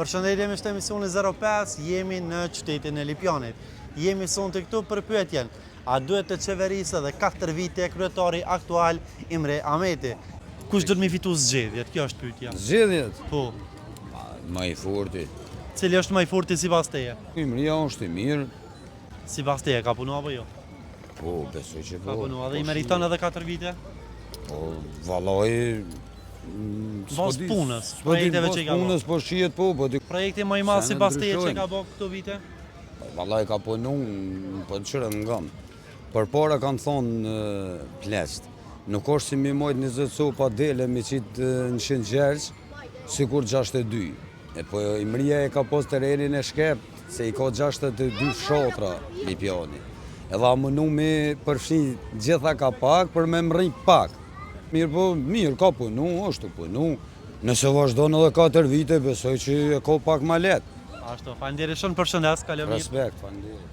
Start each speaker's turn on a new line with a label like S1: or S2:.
S1: Përshëndetje miq të emisionit 05, jemi në qytetin e Lipjanit. Jemi sonte këtu për pyetjen, a duhet të qeverisë edhe 4 vite kryetari aktual Imri Ahmeti? Kush duhet me fitu zgjedhjet? Kjo është pyetja.
S2: Zgjedhjet?
S1: Po.
S2: Ma i forti.
S1: Cili është ma i forti sipas teje?
S2: Imria është i mirë.
S1: Sipas teje, ka punu apo jo?
S2: Po, besoj që po.
S1: Ka punu, edhe
S2: po
S1: i meriton edhe 4 vite?
S2: Po, vallaj... Mm,
S1: Bazë punës,
S2: s'po di,
S1: projekteve që i ka bo.
S2: Punës, po shihet po, po di.
S1: Projekti më i madh sipas teje që ka bo këto vite?
S2: Vallaj ka punu, po në qërë ngam. Përpara kanë thonë pleqt, nuk është si mi mojt 20 copa dele mi qitë në Shën Gjergj, sikur 62. E po Imria e ka pas terrenin e shkept, se i ka 62 fshatra Lipjani. Edhe a mënu me përfshi gjitha ka pak, për me mrri pak. Mirë po, mirë, ka punu, është punu. Nëse vazhdon edhe 4 vite, besoj që e ka pak ma letë.
S1: Ashtu, faleminderit shumë, përshëndes, kalo mirë.
S2: Respekt, faleminderit.